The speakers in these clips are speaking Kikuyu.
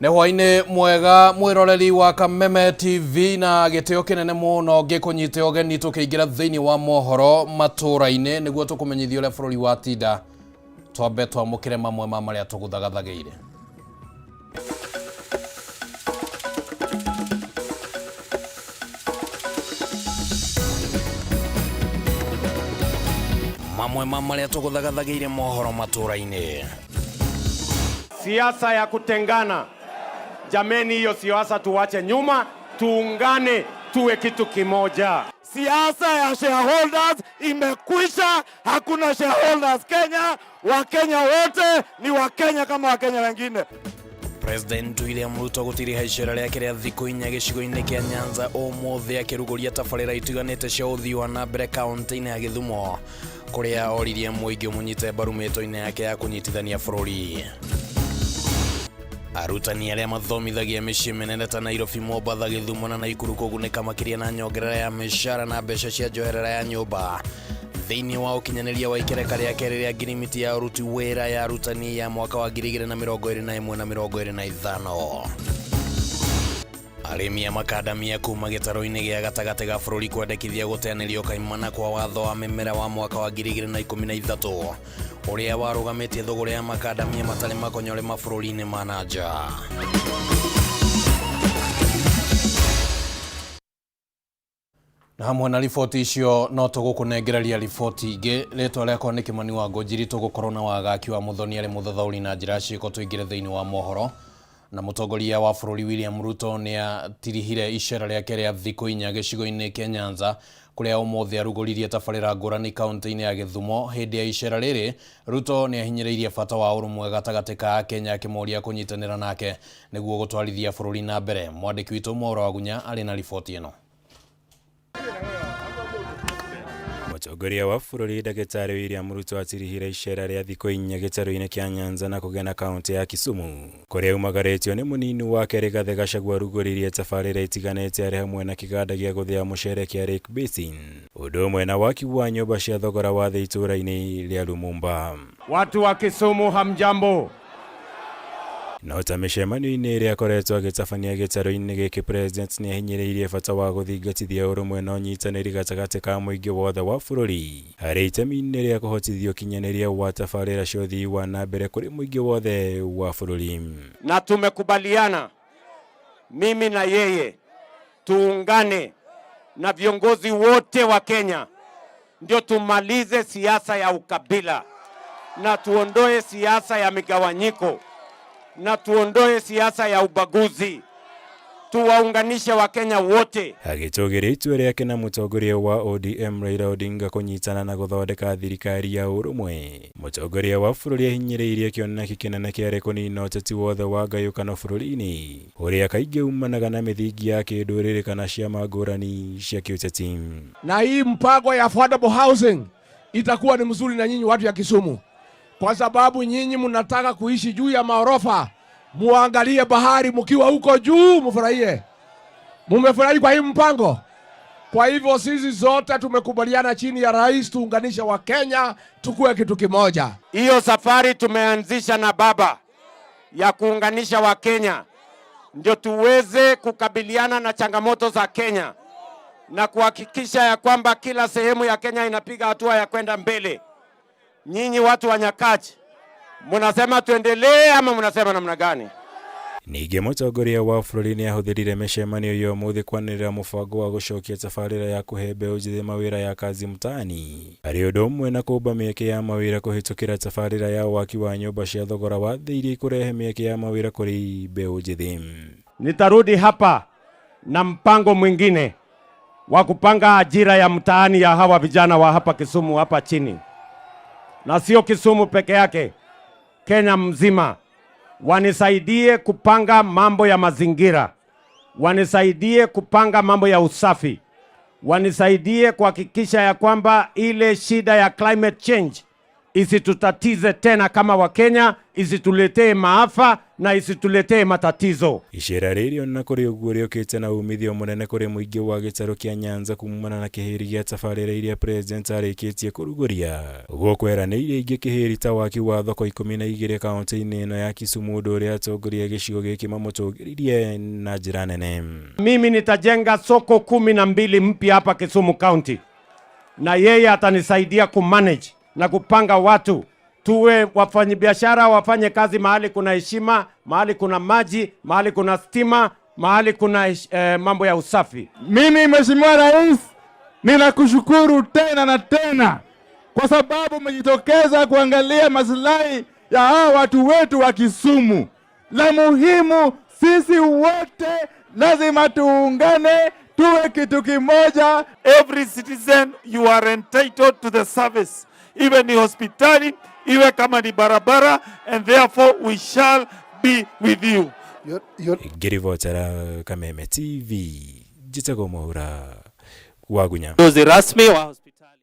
Nĩ hwainĩ mwega mwĩroreri wa Kameme TV na gĩtĩo kĩnene mũno ngĩkũnyite ũgeni tũkĩingĩra thĩinĩ wa mohoro matũra-inĩ nĩguo tũkũmenyithia ũrĩa bũrũri watinda. Twambe twamũkĩre mamwe ma marĩa tũgũthagathagĩire. Mamwe ma marĩa tũgũthagathagĩire mohoro matũra-inĩ. Siasa ya kutengana, jameni, hiyo siasa tuwache nyuma, tuungane tuwe kitu kimoja. Siasa ya shareholders imekwisha, hakuna shareholders Kenya. Wakenya wote ni Wakenya kama Wakenya wengine. President William Ruto gũtiriha icera rĩake rĩa thikũ inya gĩcigo-inĩ kĩa Nyanza ũmũthĩ akĩrugũria tabarĩra itiganĩte cia ũthii wa na mbere kaunti-inĩ ya Gĩthumo kũrĩa oririe mũingĩ ũmũnyite mbaru mĩto-inĩ yake ya kũnyitithania bũrũri. Arutani arĩa mathomithagia mĩciĩ mĩnene ta Nairobi, Mombatha, Gĩthumo na Naikuru kũgunĩka makĩria na nyongerera ya mĩcara na mbeca cia njoherera ya nyũmba thĩinĩ wa ũkinyanĩria wa ikereka rĩa kerĩ rĩa ngirimiti ya ũruti wĩra ya arutani ya mwaka wa 2021 na 2025. Arĩmi a makandamia kuma gĩtarũ-inĩ gĩa gatagatĩ ga bũrũri kwendekithia gũteanĩrio kaimana kwa watho wa mĩmera wa mwaka wa 2013 ũrĩa warũgamĩtie thũgũrĩ ya makandamia matarĩ makonyore mabũrũri-inĩ ma na nja. Na hamwe na riboti icio no tũgũkũnengereria riboti ingĩ. Rĩtwa rĩakwa nĩ Kĩmani wa Ngũnjiri, tũgũkorwo na wagaki wa Mũthoni arĩ mũthathaũri na njĩra ya ciĩko. Tũingĩre thĩinĩ wa mohoro. Na mũtongoria wa bũrũri William Ruto nĩ atirihire icera rĩake rĩa thikũ inya gĩcigo-inĩ kĩa Nyanza kũrĩa ũmũthĩ arugũririe tabarĩra ngũrani kaunti-inĩ ya Gĩthumo. Hĩndĩ ya icera rĩrĩ, Ruto nĩ ahinyĩrĩirie bata wa ũrũmwe gatagatĩ ka Akenya akĩmoria kũnyitanĩra nake nĩguo gũtwarithia bũrũri na mbere. Mwandĩki witũ Mwaũra Wagunya arĩ na riboti ĩno. Mũtongoria wa bũrũri ndagĩtarĩ William Ruto atirihire icera rĩa thikũ inya gĩtarũ-inĩ kĩa Nyanza na kũgena kaunti ya Kisumu kũrĩa aumagarĩtio nĩ mũnini wake Rigathĩ Gachagua arugũririe tabarĩra itiganĩte arĩ hamwe na kĩganda gĩa gũthĩa mũcere kĩa Lake Basin ũndũ ũmwe na waki wa nyũmba cia thogora wa thĩ itũũra-inĩ rĩa Lumumba. Watu wa Kisumu hamjambo. No ta mĩcemanio-inĩ ĩrĩa akoretwo agĩtabania gĩtarũ-inĩ gĩkĩ, President nĩ ahinyĩrĩirie bata wa gũthingatithia ũrũmwe na ũnyitanĩri gatagatĩ ka mũingĩ wothe wa bũrũri harĩ itemi-inĩ rĩa kũhotithia ũkinyanĩria wa tabarĩra cia ũthii wa na mbere kũrĩ mũingĩ wothe wa bũrũri. Na tumekubaliana mimi na yeye tuungane na viongozi wote wa Kenya ndio tumalize siasa ya ukabila na tuondoe siasa ya migawanyiko na tuondoe siasa ya ubaguzi, tuwaunganishe Wakenya wote. Agĩtũgĩria itua rĩake na mũtongoria wa ODM Raila Odinga kũnyitana na gũthondeka thirikari ya ũrũmwe. Mũtongoria wa bũrũri ahinyĩrĩirie kĩoneki kĩnene kĩarĩ kũnina ũteti wothe wa ngayũkano bũrũri-inĩ ũrĩa kaingĩ umanaga na mĩthingi ya kĩndũrĩrĩ kana ciama ngũrani cia kĩũteti. Na hii mpango ya affordable housing itakuwa ni mzuri na nyinyi watu ya Kisumu, kwa sababu nyinyi mnataka kuishi juu ya maorofa, muangalie bahari mkiwa huko juu, mfurahie. Mumefurahi kwa hii mpango? Kwa hivyo sisi zote tumekubaliana chini ya rais tuunganishe Wakenya tukue kitu kimoja. Hiyo safari tumeanzisha na baba ya kuunganisha Wakenya ndio tuweze kukabiliana na changamoto za Kenya na kuhakikisha ya kwamba kila sehemu ya Kenya inapiga hatua ya kwenda mbele. Nyinyi watu wa Nyakach munasema tuendelee ama munasema namna gani? Ningĩ mũtongoria wa bũrũri nĩ ahũthĩrire mĩcemanio ya ũmũthĩ kwanĩrĩra mũbango wa gũcokia tabarĩra ya kũhe mbeũ njĩthĩ mawĩra ya Kazi Mtaani harĩ ũndũ ũmwe na kũmba mĩeke ya mawĩra kũhĩtũkĩra tabarĩra ya waki wa nyũmba cia thogora wa thĩ iria ikũrehe mĩeke ya mawĩra kũrĩ mbeũ njĩthĩ. Nitarudi hapa na mpango mwingine wa kupanga ajira ya mtaani ya hawa vijana wa hapa Kisumu hapa chini, na sio Kisumu peke yake, Kenya mzima. Wanisaidie kupanga mambo ya mazingira, wanisaidie kupanga mambo ya usafi, wanisaidie kuhakikisha ya kwamba ile shida ya climate change Isitutatize tena kama Wakenya, isituletee maafa na isituletee matatizo. Icera rĩrĩ ona kũrĩ ũguo rĩũkĩte na umithio mũnene kũrĩ mũingĩ wa gĩtarũ kĩa Nyanza kumana na kĩhĩri gĩa tabarĩra iria president arĩkĩtie kũrugũria. Ũguo kweranĩire ingĩ kĩhĩri ta waki wa thoko 12 kaunti-inĩ ĩno ya Kisumu, ũndũ ũrĩa atongoria a gĩcigo gĩkĩ mamũtũgĩririe na njĩra nene. Mimi nitajenga soko 12 mpya hapa Kisumu County, na yeye atanisaidia kumanage na kupanga watu tuwe wafanyabiashara wafanye kazi mahali kuna heshima, mahali kuna maji, mahali kuna stima, mahali kuna mambo ya usafi. Mimi Mheshimiwa Rais, ninakushukuru tena na tena kwa sababu umejitokeza kuangalia maslahi ya hawa watu wetu wa Kisumu. La muhimu, sisi wote lazima tuungane, tuwe kitu kimoja. Every citizen, you are entitled to the service, iwe ni hospitali, iwe kama ni barabara, and therefore we shall be with you. Ngĩribotera Kameme TV, njĩtagwo Mwaura Wagunya. Rasmi wa hospitali.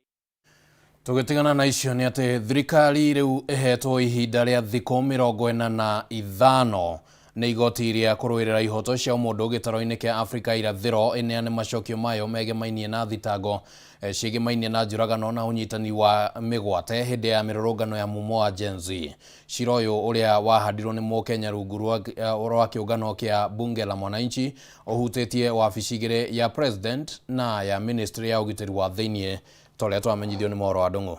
Tũgĩtigana na icio nĩ atĩ thirikari rĩu ĩhetwo ihinda rĩa thikũ 45 nĩ igoti rĩa kũrũĩrĩra ihoto cia ũmũndũ gĩtaro-inĩ kĩa Afrika irathĩro ĩneane macokio mayo megemainie na thitango ciĩgemainie na njũragano na ũnyitani wa mĩgwate hĩndĩ ya mĩrũrũngano ya mumo wa Gen Z. Cira ũyũ ũrĩa wahandirwo nĩ mũkenya rungu rwa kĩũngano kĩa Bunge la Mwananchi ũhutĩtie wabici igĩrĩ, ya president na ya ministry ya ũgitĩri wa thĩiniĩ, ta ũrĩa twamenyithio nĩ mohoro wa Ndung'u.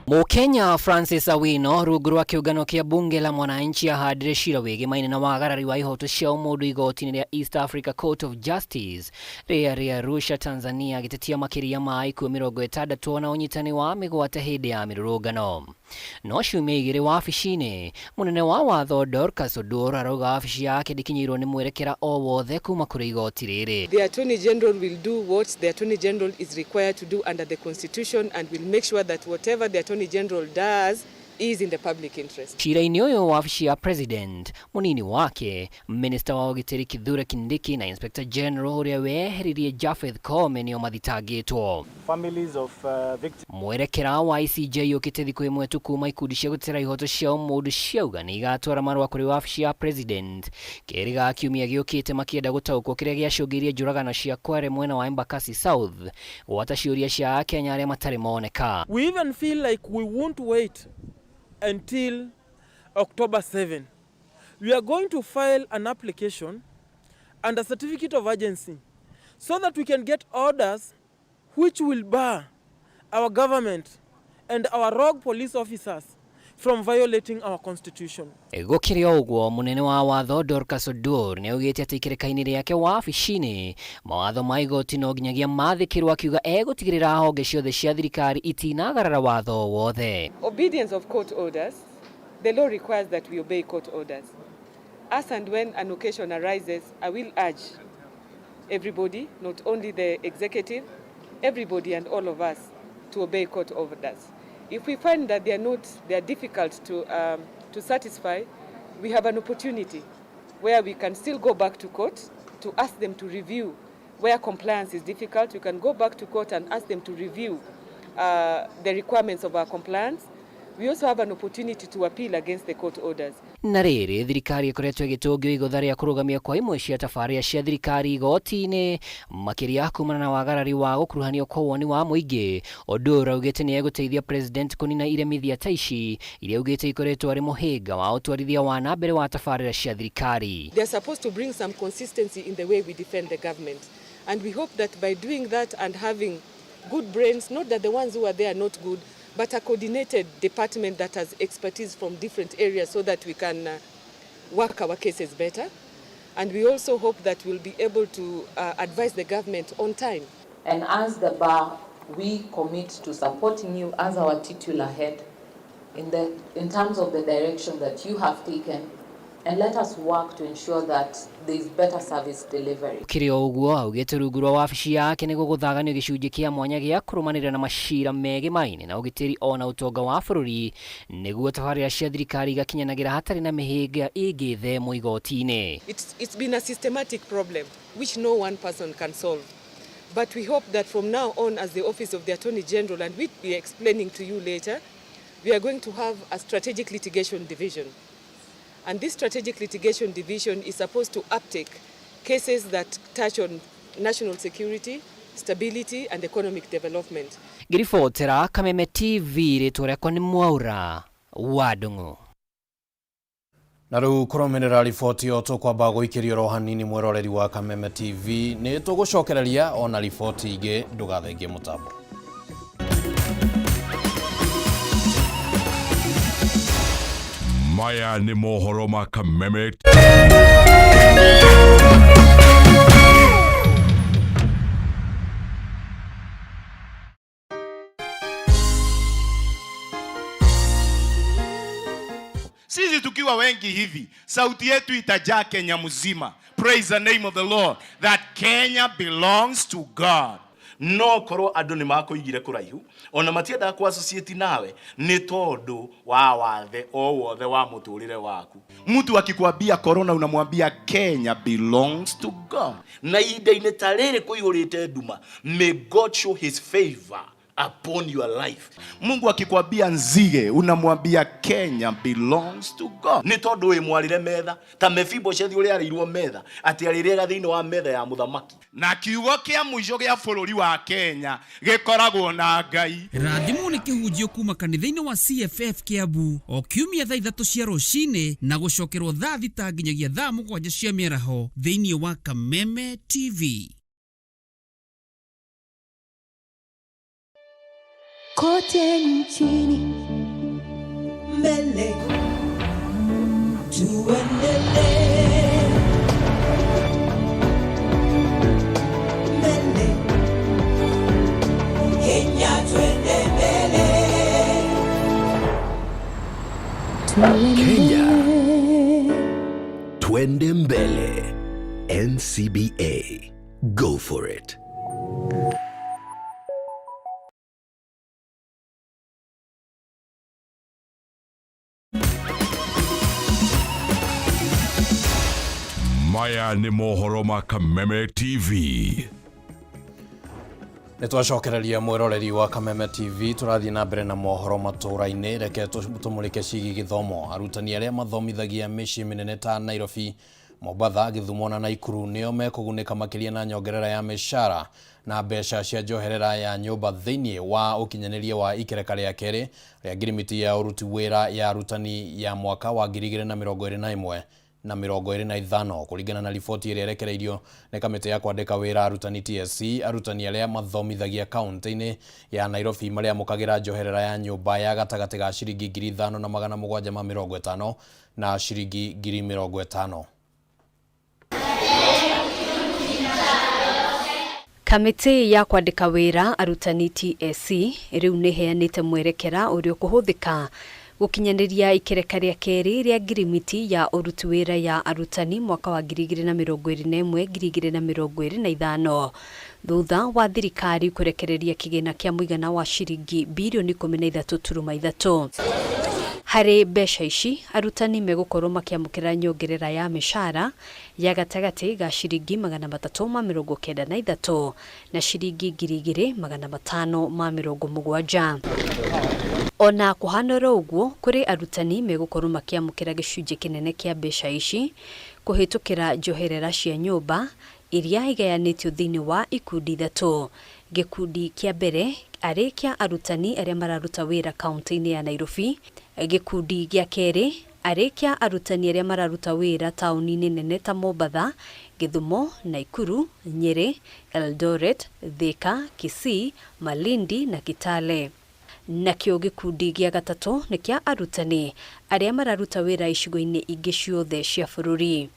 Mũkenya Francis Awino rungu rwa kĩũngano kĩa Bunge la Mwananchi ahandire cira wĩgĩmaine na wagarari wa ihoto cia ũmũndũ igoti-inĩ rĩa East Africa Court of Justice rĩa rĩa Arusha, Tanzania, agĩtetia makĩria ma ikuũ 60 na ũnyitani wa mĩgwate hĩndĩ ya mĩrũrũngano. No ciumia 2 wabici-inĩ, mũnene wa watho Dorcas Oduor arauga wabici yake ndĩkinyĩirwo nĩ mwerekera o wothe kuma kũrĩ igoti rĩrĩ. The Attorney General will do what the Attorney General is required to do under the Constitution and will make sure that whatever the Attorney General does is in the public interest. Cira-inĩ ũyũ, wabici ya president, mũnini wake, minista wa ũgitĩri Kithure Kindiki na Inspector General ũrĩa weheririe Japheth Koome nĩo mathitangĩtwo. Families of victims. Mwerekera wa ICJ ũkĩte thikũ ĩmwe tu kuma ikundi cia gũtetera ihoto cia ũmũndũ ciauga nĩ igatwara marũa kũrĩ wabici ya president kerĩ ga kiumia gĩũkĩte makĩenda gũtaũkwo kĩrĩa gĩacũngĩrĩirie njũragano cia Kware mwena wa Embakasi South, gwata ciũria cia akenya arĩa matarĩ moneka. We even feel like we won't wait until October 7. We are going to file an application and a certificate of urgency so that we can get orders which will bar our government and our rogue police officers from violating our constitution. Gũkĩrĩ o ũguo, mũnene wa watho Dorcas Oduor nĩ augĩte atĩ ikereka-inĩ rĩake wabici-inĩ mawatho ma igoti no nginyagia mathĩkĩrwo, akiuga egũtigĩrĩra honge ciothe cia thirikari itinagarara watho o wothe. Obedience of court orders, the law requires that we obey court orders. As and when an occasion arises, I will urge everybody, not only the executive, everybody and all of us to obey court orders. If we find that they are not, they are difficult to satisfy, we have an opportunity where we can still go back to court to ask them to review. Where compliance is difficult, we can go back to court and ask them to review the requirements of our compliance. We also have an opportunity to appeal against the court orders. Na rĩrĩ, thirikari ĩkoretwo ĩgĩtũngio igũtha rĩa kũrũgamia kwa imwe cia tabarĩra cia thirikari igoti-inĩ, makĩria kumana na wagarari wa gũkuruhanio kwa woni wa mũingĩ. Ũndũ ũrĩa augĩte nĩ egũteithia president kũnina iremithia ta ici iria augĩte ikoretwo arĩ mũhĩnga wa ũtwarithia wa na mbere wa tabarĩra cia thirikari. They are supposed to bring some consistency in the way we defend the government. And we hope that by doing that and having good brains, not that the ones who are there are not good, but a coordinated department that has expertise from different areas so that we can work our cases better. And we also hope that we'll be able to advise the government on time. And as the bar, we commit to supporting you as our titular head in terms of the direction that you have taken, and let us work to ensure that there is better service delivery. Kĩrĩ o ũguo, augĩte rungu rwa wabici yake nĩ gũgũthaganio gĩcunjĩ kĩa mwanya gĩa kũrũmanĩrĩra na macira megemainie na ũgitĩri ona ũtonga wa bũrũri, nĩguo tabarĩra cia thirikari igakinyanagĩra hatarĩ na mĩhĩnga ĩngĩthemwo igoti-inĩ. It's been a systematic problem which no one person can solve. But we hope that from now on, as the Office of the Attorney General, and we'll be explaining to you later, we are going to have a strategic litigation division. And this strategic litigation division is supposed to uptake cases that touch on national security, stability and economic development. Ngĩribotera Kameme TV rĩtwa rĩakwa nĩ Mwaura wa Ndung'u. Na rĩu kũrũmĩrĩra riboti ĩyo tũkwamba gũikĩrio oro hanini mwĩroreri wa Kameme TV nĩ tũgũcokereria ona riboti ingĩ ndũgathengie mũtambo. Maya nĩ mohoro ma Kameme. Sisi tukiwa wengi hivi, sauti yetu itajaa Kenya mzima. Praise the name of the Lord that Kenya belongs to God. No korwo andu ni makuigire kuraihu ona matiendaga ku associate nawe ni tondu wa wathe o wothe wa muturire waku. Mtu akikwambia corona unamwambia Kenya belongs to God. Na ihinda-inĩ ta rĩrĩ kũihũrĩte nduma, may God show his favor upon your life. Mungu akikwambia nzige unamwambia Kenya belongs to God. Nĩ tondũ wĩ mwarĩre metha ta Mefiboshethu ũrĩa arĩirwo metha atĩ arĩrĩaga thĩinĩ wa metha ya mũthamaki. Na kiugo kĩa mũico gĩa bũrũri wa Kenya gĩkoragwo na Ngai. Rathimwo nĩ kĩhunjio kuma kanitha-inĩ wa CFF Kiambu o kiumia thaa 3 cia rũcinĩ na gũcokerwo thaa 6 nginyagia thaa 7 cia mĩaraho thĩinĩ wa Kameme TV. Kote nchini mbele tuendelee, mbele Kenya twende mbele. Kenya twende mbele. NCBA, go for it. Maya nĩ mohoro ma Kameme TV. Nĩ twacokereria mwĩroreri wa Kameme TV tũrathiĩ na mbere na mohoro matũra-inĩ. Reke tũmũrĩke ciĩgiĩ gĩthomo. Arutani arĩa mathomithagia mĩciĩ mĩnene ta Nairobi, Mombatha, Gĩthumo na Naikuru nĩo mekũgunĩka makĩria na nyongerera ya mĩcara na mbeca cia njoherera ya nyũmba thĩinĩ wa ũkinyanĩria wa ikereka rĩa kerĩ rĩa ngirimiti ya ũruti wĩra ya arutani ya mwaka wa 2021 na 25 kũringana na riboti ĩrĩa ĩrekereirio nĩ kamĩtĩ ya kwandĩka wĩra arutani TSC. Arutani arĩa mathomithagia kaunti-inĩ ya Nairobi marĩamũkagĩra njoherera ya nyũmba ya gatagatĩ ga ciringi 5750 na ciringi 50,000. Kamĩtĩ ya kwandĩka wĩra arutani TSC rĩu nĩ ĩheanĩte mwerekera ũrĩa ũkũhũthĩka gũkinyanĩria ikereka rĩa kerĩ rĩa ngirimiti ya ũruti wĩra ya arutani mwaka wa 2021 2025 thutha wa thirikari kũrekereria kĩgĩna kĩa mũigana wa ciringi birioni 13.3. Harĩ mbeca ici arutani megũkorwo makĩamũkĩra nyongerera ya mĩcara ya gatagatĩ ga ciringi 393 na ciringi 2570. Ona kũhana oro ũguo kũrĩ arutani megũkorwo makĩamũkĩra gĩcunjĩ kĩnene kĩa mbeca ici kũhĩtũkĩra njoherera cia nyũmba iria igayanĩtio thĩinĩ wa ikundi 3. Gĩkundi kĩa mbere arĩ kĩa arutani arĩa mararuta wĩra kaunti-inĩ ya Nairobi, gĩkundi gĩa kerĩ arĩ kĩa arutani arĩa mararuta wĩra taũni-inĩ nene ta Mombatha, Gĩthumo, Naikuru, Nyeri, Eldoret, Thika, Kisii, Malindi na Kitale. Nakĩo gĩkundi gĩa gatatũ nĩ kĩa arutani arĩa mararuta wĩra icigo-inĩ ingĩ ciothe cia bũrũri.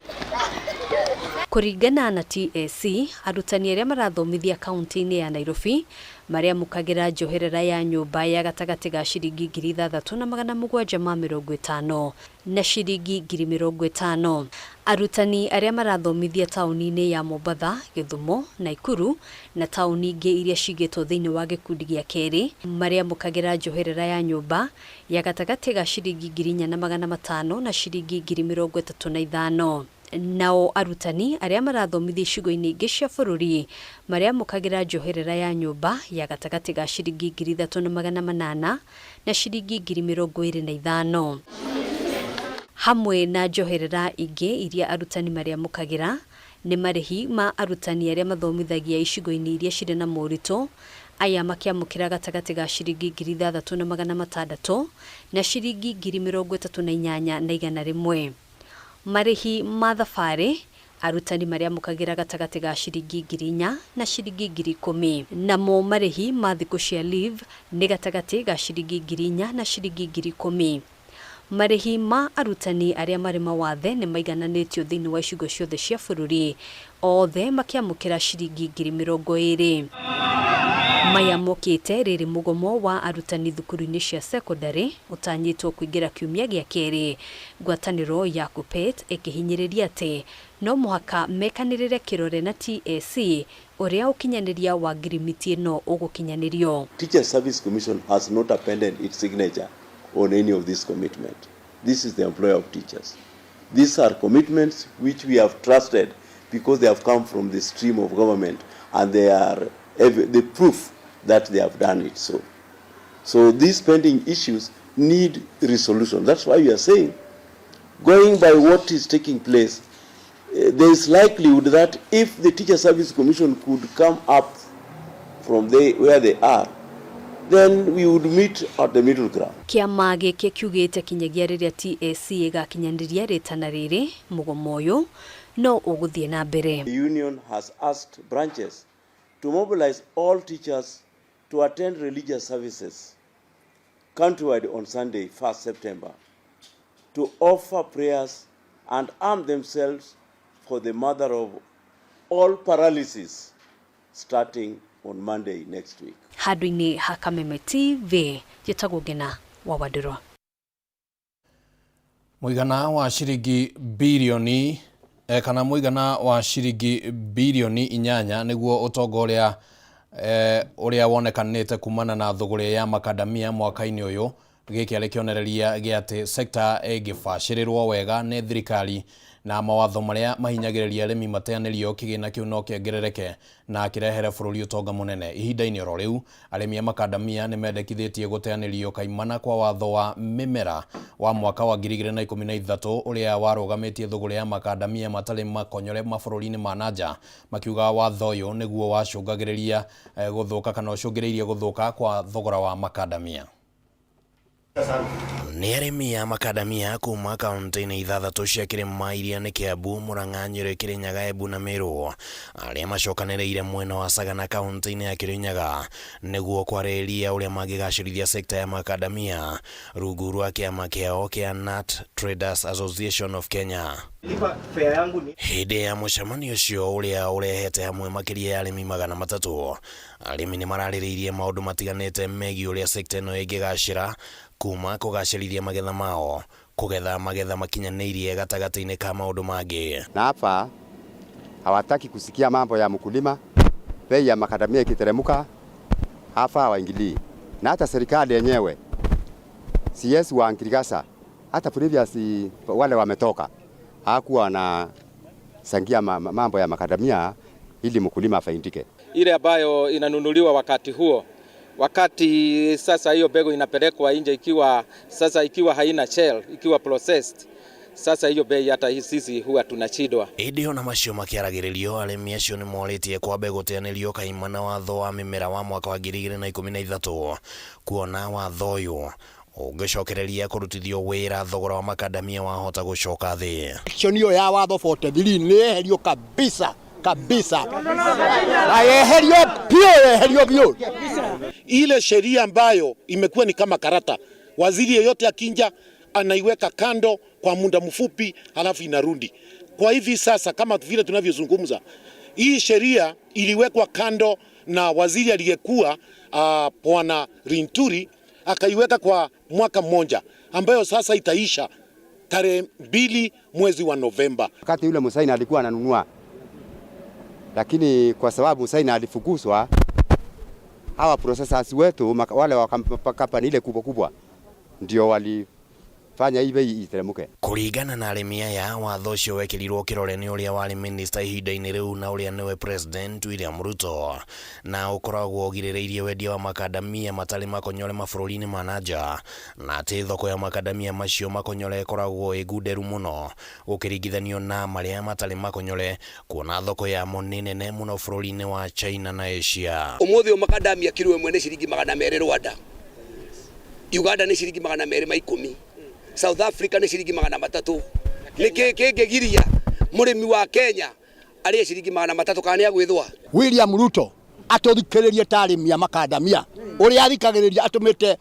Kũringana na TSC, arutani arĩa marathomithia kaunti-inĩ ya Nairobi marĩamũkagĩra njoherera ya nyũmba ya gatagatĩ ga ciringi 6750 na ciringi 50,000. Arutani arĩa marathomithia taũni-inĩ ya Mombatha, Gĩthumo, Naikuru na taũni ingĩ iria cigĩtwo thĩinĩ wa gĩkundi gĩa kerĩ marĩamũkagĩra njoherera ya nyũmba ya gatagatĩ ga ciringi 4500 na ciringi 35,000. Nao arutani arĩa marathomithia icigo-inĩ ingĩ cia bũrũri marĩamũkagĩra njoherera ya nyũmba ya gatagatĩ ga ciringi 3800 na ciringi 25,000. Hamwe na njoherera ingĩ iria arutani marĩamũkagĩra nĩ marĩhi ma arutani arĩa mathomithagia icigo-inĩ iria cirĩ na moritũ, aya makĩamũkĩra gatagatĩ ga ciringi 6600 na ciringi 38,100. Marĩhi ma thabarĩ arutani marĩamũkagĩra gatagatĩ ga ciringi 4,000 na ciringi 10,000. Namo marĩhi ma thikũ cia leave nĩ gatagatĩ ga ciringi 4,000 na ciringi 10,000. Marĩhi ma arutani arĩa marĩ mawathe nĩ maigananĩtio thĩinĩ wa icigo ciothe cia bũrũri, othe makĩamũkĩra ciringi 20,000. Maya mokĩte rĩrĩ mũgomo wa arutani thukuru-inĩ cia cekondarĩ ũtanyĩtwo kũingĩra kiumia gĩa kerĩ, ngwatanĩro ya KUPPET ĩkĩhinyĩrĩria atĩ no mũhaka mekanĩrĩre kĩrore na TSC ũrĩa ũkinyanĩria wa ngirimiti ĩno ũgũkinyanĩrio. Teacher Service Commission has not appended its signature on any of this commitment. This is the employer of teachers. These are commitments which we have trusted because they have come from the stream of government and they are the proof that they have done it so. So these pending issues need resolution. That's why we are saying, going by what is taking place, there is likelihood that if the Teacher Service Commission could come up from where they are, then we would meet at the middle ground. Kĩama gĩkĩ kiugĩte kinyagia rĩrĩa TSC ĩgakinyanĩria rĩtana rĩrĩ, mũgomo ũyũ no ũgũthiĩ na mbere. The union has asked branches to mobilize all teachers to attend religious services countrywide on Sunday, 1st September, to offer prayers and arm themselves for the mother of all paralysis starting on Monday next week. Handũ-inĩ ha Kameme TV, njĩtagwo Ngina wa Wandũrwa. Mũigana wa ciringi birioni kana mũigana wa ciringi birioni 8 nĩguo ũtonga ũrĩa ũrĩa wonekanĩte kumana na thũgũrĩ ya makadamia mwaka-inĩ ũyũ. Gĩkĩ arĩ kĩonereria gĩa atĩ sekta ĩngĩbacĩrĩrwo wega nĩ thirikari na mawatho marĩa mahinyagĩrĩria arĩmi mateanĩrio, kĩgĩna kĩu no kĩongerereke na kĩrehere bũrũri ũtonga mũnene. Ihinda-inĩ oro rĩu, arĩmi a makadamia nĩ mendekithĩtie gũteanĩrio kaimana kwa watho wa mĩmera wa mwaka wa 2013 ũrĩa warũgamĩtie thũgũrĩ ya makadamia matarĩ makonyore mabũrũri-inĩ ma nanja, makiuga watho ũyũ nĩguo wacũngagĩrĩria gũthũka kana ũcũngĩrĩirie gũthũka kwa thogora wa makadamia. Nĩ arĩmi a makadamia kuma kaunti-inĩ 6 cia kĩrĩma iria nĩ Kiambu, Murang'a, Nyĩrĩ, Kĩrĩnyaga, Embu na Meru arĩa macokanĩrĩire mwena wa Sagana kaunti-inĩ ya Kĩrĩnyaga nĩguo kwarĩrĩria ũrĩa mangĩgacĩrithia sekta ya makadamia rungu rwa kĩama kĩao kĩa Nut Traders Association of Kenya. Hĩndĩ ya mũcemanio ũcio ũrĩa ũrehete hamwe makĩria ya arĩmi 300, arĩmi nĩ mararĩrĩirie maũndũ matiganĩte megiĩ ũrĩa sekta ĩno ĩngĩgacĩra kuma kũgacĩrithia magetha mao, kũgetha magetha makinyanĩirie gatagatĩ-inĩ ka maũndũ mangĩ. Na hapa hawataki kusikia mambo ya mkulima, bei ya makadamia ikiteremuka hapa hawaingilii. Na hata serikali yenyewe CS wa Ngirigasa, hata previous wale wametoka, hakuwa wanachangia mambo ya makadamia ili mkulima afaidike. Ile ambayo inanunuliwa wakati huo, wakati sasa hiyo mbegu inapelekwa nje ikiwa sasa ikiwa haina shell, ikiwa processed, sasa hiyo bei hata sisi huwa tunashindwa. Ĩndĩ ona macio makĩaragĩrĩrio, arĩmi acio nĩ morĩtie kwambe gũteanĩrio kaimana watho wa mĩmera wa mwaka wa 2013 kuona watho ũyũ ũngĩcokereria kũrutithio wĩra thogora wa makadamia wahota gũcoka thĩ. Action hiyo ya watho 43 nĩ yeherio kabisa kabisa, na yeherio biũ, yeherio biũ. Ile sheria ambayo imekuwa ni kama karata, waziri yeyote akinja anaiweka kando kwa muda mfupi, halafu inarudi. Kwa hivi sasa, kama vile tunavyozungumza, hii sheria iliwekwa kando na waziri aliyekuwa Bwana Linturi, akaiweka kwa mwaka mmoja ambayo sasa itaisha tarehe 2 mwezi wa Novemba. Wakati yule Musaina alikuwa ananunua, lakini kwa sababu Musaina alifukuzwa, hawa processors wetu wale wa kampani ile kubwa kubwa ndio Fanya hii bei iteremke. Kũringana na arĩmi aya, watho ũcio wekĩrirwo kĩrore nĩ ũrĩa warĩ minista ihinda-inĩ rĩu na ũrĩa nĩwe President William Ruto, na ũkoragwo ũgirĩrĩirie wendia wa makandamia matarĩ makonyore mabũrũri-inĩ ma na nja, na atĩ thoko ya makandamia macio makonyore ĩkoragwo ĩ ngunderu mũno gũkĩringithanio na marĩa matarĩ makonyore, kuona thoko yamo nĩ nene mũno bũrũri-inĩ wa China na Asia. Umuthi ũyũ makandamia kiro ĩmwe nĩ ciringi 200 Rwanda, Uganda nĩ ciringi 210, South Africa nĩ ciringi 300. Nĩ kĩ kĩngĩgiria mũrĩmi wa Kenya arĩe ciringi 300 kana nĩ agwĩthwa? William Ruto atũthikĩrĩrie ta arĩmi a makandamia ũrĩa athikagĩrĩria atũmĩte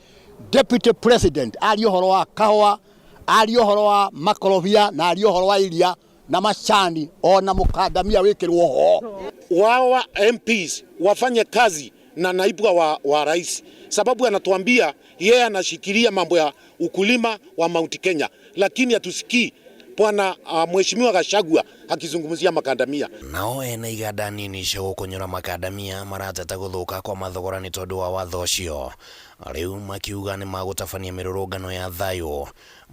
deputy president arie ũhoro wa kahũa, arie ũhoro wa makorobia na arie ũhoro wa iria na macani ona mũkandamia wĩkĩrwo ho. Wawa MPs wafanye kazi na naibu wa rais, sababu anatuambia yeye anashikilia mambo ya ukulima wa Mount Kenya, lakini hatusikii bwana mheshimiwa Gachagua akizungumzia makandamia. Nao ene iganda nini cia gũkonyora makandamia marateta gũthũka kwa mathogora nĩ tondũ wa watho ũcio, rĩu makiuga nĩ magũtabania mĩrũrũngano ya thayũ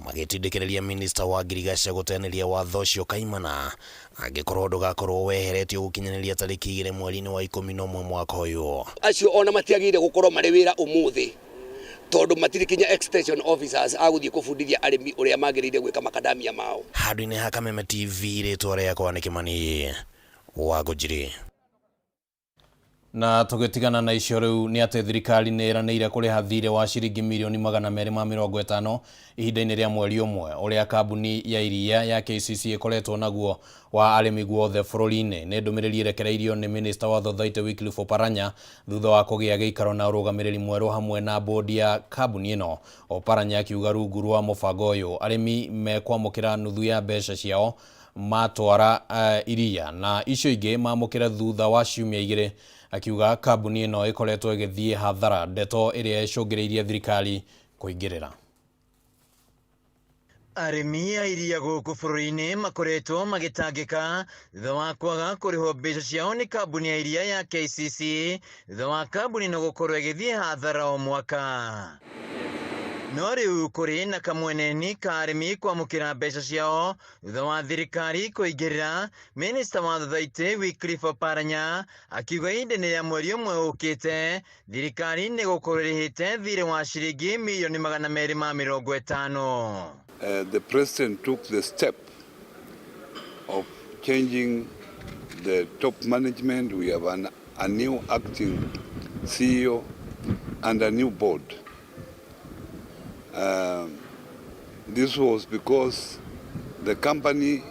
magĩtindĩkĩrĩria minista wa ngirigaca gũteanĩria watho ũcio kaimana angĩkorwo ndũgakorwo weheretio gũkinyanĩria tarĩki 2 mweri-inĩ wa 11 mwaka ũyũ. Acio ona matiagĩrĩire gũkorwo marĩ wĩra ũmũthĩ tondũ matirĩ kinya extension officers a gũthiĩ kũbundithia arĩmi ũrĩa magĩrĩire gwĩka makandamia mao. Handũ-inĩ ha Kameme TV, rĩtwa rĩakwa nĩ Kĩmani wa Ngũnjiri. Na tũgĩtigana na icio rĩu nĩ atĩ thirikari nĩ ĩranĩire kũrĩha thirĩ wa ciringi mirioni 250 ihinda-inĩ rĩa mweri ũmwe ũrĩa kambuni ya iria ya KCC ĩkoretwo naguo wa arĩmi guothe bũrũri-inĩ. Nĩ ndũmĩrĩri ĩrekereirio nĩ minista wa Thothaitĩ Wycliffe Oparanya thutha wa kũgĩa gĩikaro na ũrũgamĩrĩri mwerũ hamwe na bodi ya kambuni ĩno. Oparanya akiuga rungu rwa mũbango ũyũ arĩmi mekwamũkĩra nuthu ya mbeca ciao matwara iria na icio ingĩ mamũkĩre thutha wa ciumia 2, akiuga kambuni ĩno ĩkoretwo ĩgĩthiĩ hathara, ndeto ĩrĩa ĩcũngĩrĩirie thirikari kũingĩrĩra. Arĩmi a iria gũkũ bũrũri-inĩ makoretwo magĩtangĩka thutha wa kwaga kũrĩhwo mbeca ciao nĩ kambuni ya iria ya KCC thutha wa kambuni ĩno gũkorwo ĩgĩthiĩ hathara o mwaka. No rĩu kũrĩ na kamweneni ka arĩmi kwamũkĩra mbeca ciao thutha wa thirikari kũingĩrĩra. Minista wa Thothaitĩ Wycliffe Oparanya akiuga ihinda-inĩ rĩa mweri ũmwe ũkĩte thirikari nĩ gũkorwo ĩrĩhĩte thirĩ wa ciringi mirioni 250. The president took the step of changing the top management. We have a new acting CEO and a new board. This was because the company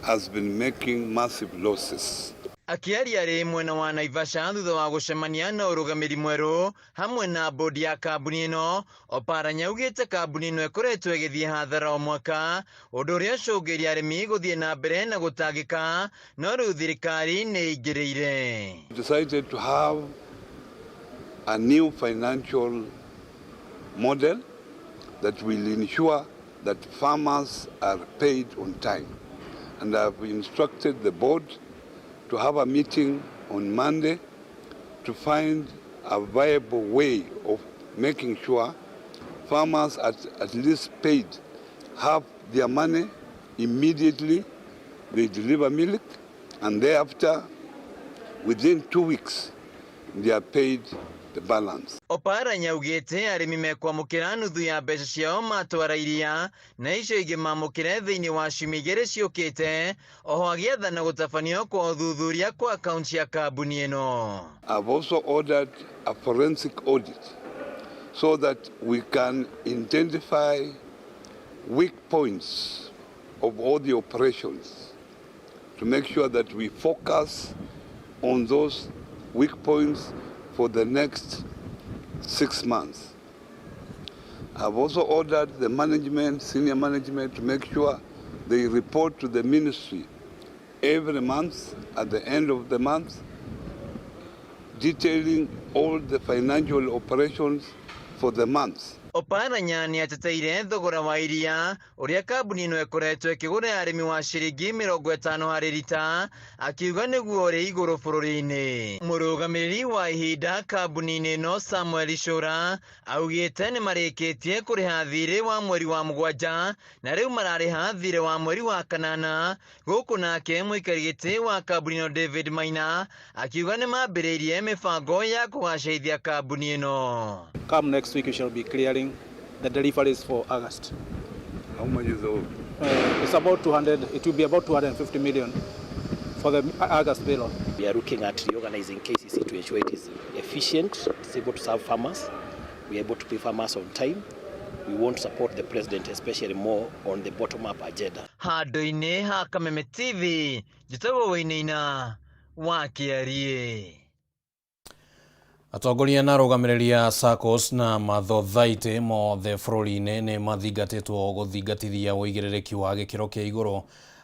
has been making massive losses. Akĩaria rĩ mwena wa Naivasha thutha wa gũcemania na ũrũgamĩri mwerũ hamwe na bodi ya kambuni ĩno, Oparanya augĩte kambuni ĩno ĩkoretwo ĩgĩthiĩ hathara o mwaka, ũndũ ũrĩa ũcũngĩrĩirie arĩmi gũthiĩ na mbere na gũtangĩka, no rĩu thirikari nĩ ĩingĩrĩire. Decided to have a new financial model that will ensure that farmers are paid on time. And I've instructed the board to have a meeting on Monday to find a viable way of making sure farmers are at least paid half their money immediately they deliver milk, and thereafter, within 2 weeks, they are paid the balance. Oparanya augĩte arĩmi mekwamũkĩra nuthu ya mbeca ciao matwara iria na icio ingĩ mamũkĩre thĩinĩ wa ciumia 2 ciũkĩte, oho agĩathana gũtabanio kwa ũthuthuria kwa akaunti ya kambuni ĩno. I've also ordered a forensic audit so that we can identify weak points of all the operations to make sure that we focus on those weak points for the next 6 months. I've also ordered the management, senior management, to make sure they report to the ministry every month, at the end of the month, detailing all the financial operations for the month. Oparanya nĩateteire thogora wa iria ũrĩa kambuni ĩno ĩkoretwo ĩkĩgũrĩra arĩmi wa ciringi 50 harĩ rita, akiuga nĩguo ũrĩ igũrũ bũrũri-inĩ. Mũrũgamĩrĩri wa ihinda kambuni-inĩ ĩno Samuel Cura augĩte nĩmarĩkĩtie kũrĩha thirĩ wa mweri wa 7 na rĩu mararĩha thirĩ wa mweri wa 8, gũkũ nake mũikari gĩtĩ wa kambuni ĩno David Maina akiuga nĩmambĩrĩirie mĩbango ya kũgacĩrithia kambuni ĩno. Come next week, we shall be clearing the deliveries for August. How much is all? It's about 200, it will be about 250 million for the August bill. We are looking at reorganizing KCC to ensure it is efficient, it's able to serve farmers, we are able to pay farmers on time. We want to support the president, especially more on the bottom-up agenda. Handũ-inĩ ha Kameme TV, njĩtagwo Wainaina wa Kĩariĩ. Atongoria na arũgamĩrĩri a SACCOS na mathothaitĩ mothe bũrũri-inĩ nĩ mathingatĩtwo gũthingatithia ũigĩrĩrĩki wa gĩkĩro kĩa igũrũ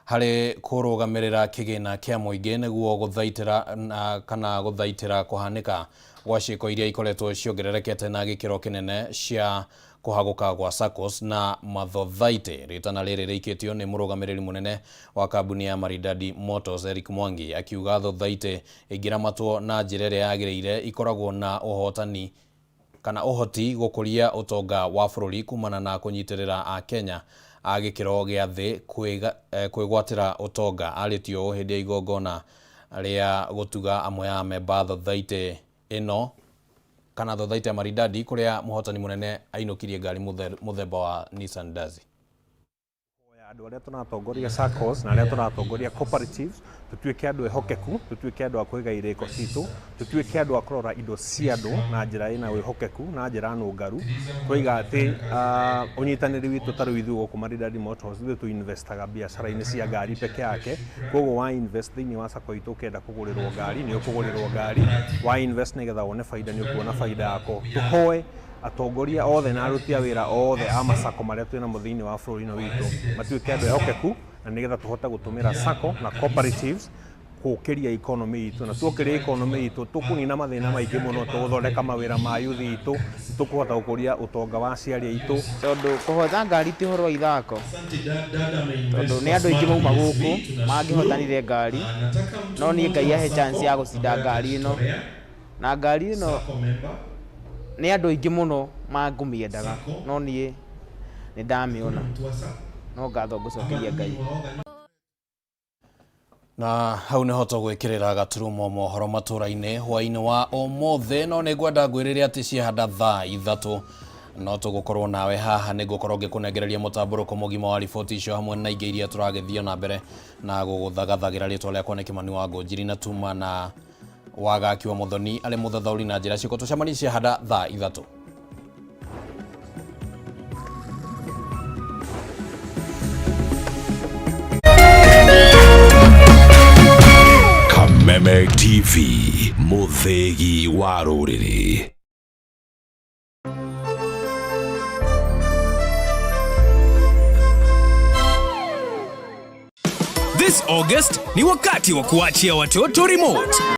harĩ kũrũgamĩrĩra kĩgĩna kĩa mũingĩ nĩguo gũthaitĩra na kana gũthaitĩra kũhanĩka gwa ciĩko iria ikoretwo ciongererekete na gĩkĩro kĩnene cia kũhagũka gwa SACCOS na mathothaitĩ. Rĩtana rĩrĩ rĩikĩtio nĩ mũrũgamĩrĩri mũnene wa kambuni ya Maridadi Motors Eric Mwangi akiuga thothaitĩ ĩngĩramatwo na njĩra ĩrĩa yagĩrĩire ikoragwo na ũhotani kana ũhoti gũkũria ũtonga wa bũrũri kumana na kũnyitĩrĩra Akenya a gĩkĩro gĩa thĩ kwĩgwatĩra ũtonga. Arĩtio ũũ hĩndĩ ya igongona rĩa gũtuga amwe a amemba thothaitĩ ĩno kana thothaitĩ ya Maridadi kũrĩa mũhotani mũnene ainũkirie ngari mũthemba wa Nissan Dazi. Andũ arĩa tũratongoria SACCOS na arĩa tũratongoria cooperatives tutuĩke andũ ehokeku, tutuĩke andũ a kũiga irĩko citũ, tutuĩke andũ a kũrora indo cia andũ na njĩra ĩna wĩhokeku na njĩra nũngaru. Twaiga atĩ ũnyitanĩri witũ ta rĩu ithuĩ gũkũ Maridadi Motors ithuĩ tũ investaga biacara-inĩ cia ngari peke yake, koguo wa invest thĩinĩ wa SACCO itũ ũkĩenda kũgũrĩrwo ngari nĩ ũkũgũrĩrwo ngari, wa invest nĩgetha wone baida nĩ ũkuona baida yako. Tũhoe atongoria othe na aruti a wĩra othe a masako marĩa twĩ namo thĩinĩ wa bũrũri ũyũ witũ matuĩke andũ ehokeku na nĩgetha tũhote gũtũmĩra SACCO na cooperatives gũkĩria economy itũ, na tuokĩria economy itũ tũkũnina mathĩna maingĩ mũno, tũgũthondeka mawĩra ma youth itũ, tũkũhota gũkũria ũtonga wa aciari aitũ. Tondũ kũhota ngari ti ũhoro wa ithako, tondũ nĩ andũ aingĩ mauma gũkũ mangĩhotanire ngari, no niĩ Ngai ahe chance ya gũcinda ngari ĩno, na ngari ĩno nĩ andũ aingĩ mũno mangũmĩendaga, no niĩ nĩ ndamĩona, no ngatho ngũcokeria Ngai. Na hau nĩho tũgwĩkĩrĩra gaturumo mohoro matũra-inĩ hwaĩ-inĩ wa ũmũthĩ, no nĩ ngwenda ngwĩrĩre atĩ ciahanda thaa 3 no tũgũkorwo nawe haha nĩ ngũkorwo ngĩkũnengereria mũtambũrũko mũgima wa riboti icio hamwe na ingĩ iria tũragĩthiĩ na mbere na gũgũthagathagĩra. Rĩtwa rĩakwa nĩ Kĩmani wa Ngũnjiri na tuma na wagaki wa Mũthoni arĩ mũthathaũri na njĩra ciĩko. Tũcemanie ciahanda thaa 3. Kameme TV, mũthĩgi wa rũrĩrĩ. This August ni wakati wa kuachia watoto remote.